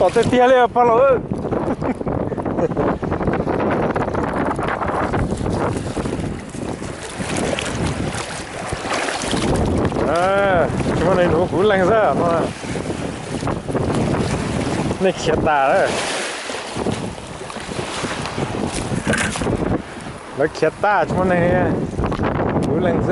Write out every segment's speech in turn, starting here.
Tom tiag tiag li pog laus. Tsis muaj neeg, kuv leeg xwb no. Nej khiav tas lawm. Lawv khiav tas tsis muaj neeg, kuv leeg xwb.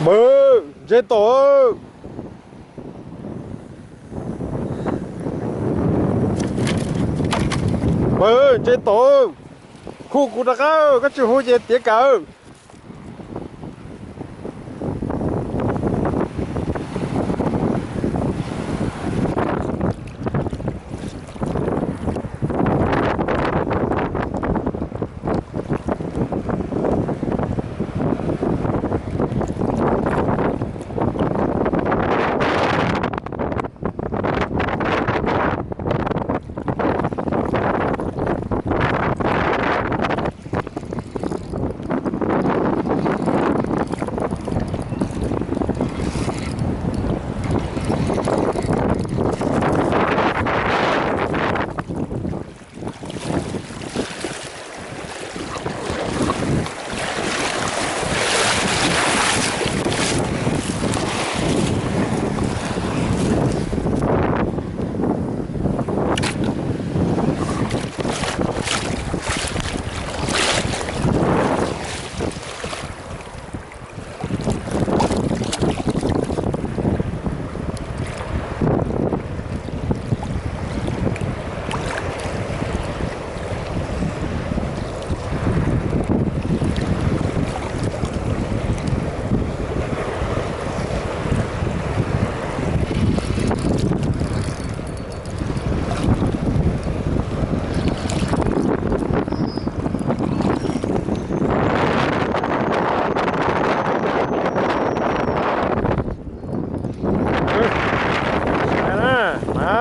Npawg, ntse tom. Npawg, ntse tom. Hu kuv rov qab, koj tsis hu ces tiav kawg.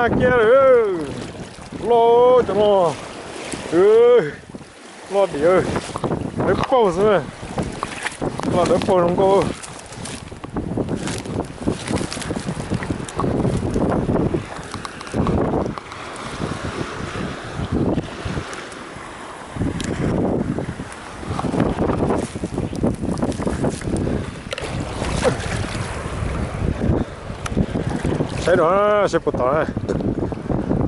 Kiag lawm, loj cov no, loj diam, dawb paug xwb, loj dawb paug zoo nkauj. Saib dua seb puas tom na.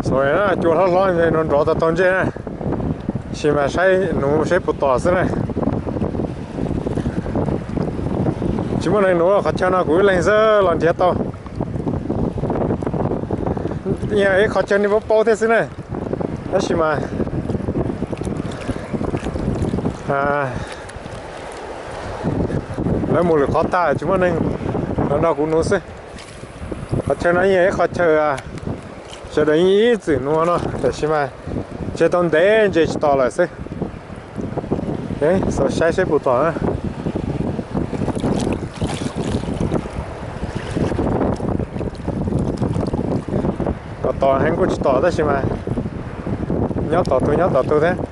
Xav na, cua hlob hlob nrov nrov tau taug ntsej na, tab sis mas saib nuv seb puas tom xwb na. Tsis muaj neeg nuv, qhov chaw no kuv ib leeg xwb los nrhiav tau. Yog ib qhov chaw nej paub paub thiab xwb na, tab sis mas lawv mus lwm qhov tag tsis muaj neeg los nrog kuv nuv xwb. Qhov chaw no yog ib qhov chaw sawv daws yeej ib txwm nuv no, tab sis mas tseg tau ntev ntseg tsis tom lawm xwb. Xav saib seb puas tom na. Tom tom heev kuj tsis tom tab sis mas nyob tom tug nyob tom tug thiab.